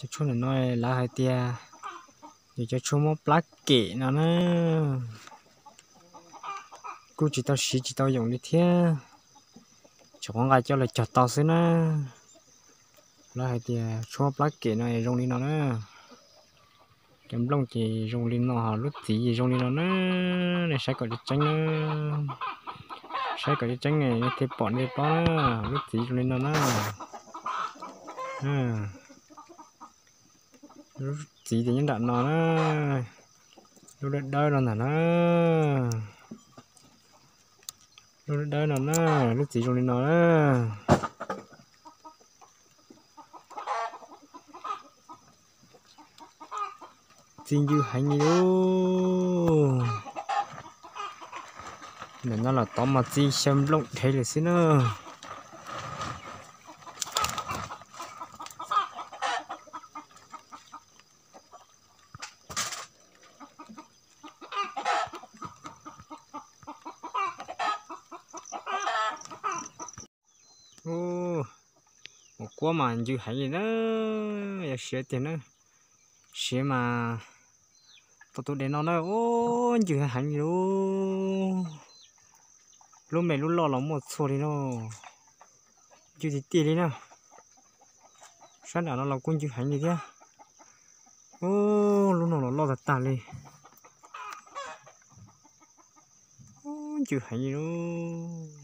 Tshuaj ntawm no lawv hais tias yog cov tshuaj muab plab kem no na, kuj tsis tau siv tsis tau yoom li thiab, tsuas qhov nqa coj los cog tau xwb na. Lawv hais tias tshuaj muab plab kem no zoo li no na. Cov nplooj ces zoo li no, lub txiv zoo li no na. Nej saib kom tseeb tseeb na, saib kom tseeb tseeb nej thiaj pom nej paub na. Lub txiv zoo li no na. Lub txiv ces nyob nram no na, lub dawb dawb no ntag na. Lub dawb dawb no na, lub txiv zoo li no na. Txi ncw heev li lauj. Ntawm no los tod mas txi xyaw nplooj dheev lawm xwb na. Ua kuab mas ncw heev li na, yog siav tiag na. Siav mas tau tus dej no na, ncw heev li lauj. Lub me lub loj los muaj txhua li no, ncw tiag tiag li na. Sab nram no los kuj ncw heev li thiab. Ub, lub no los loj tag tag li. Ub, ncw heev li lauj.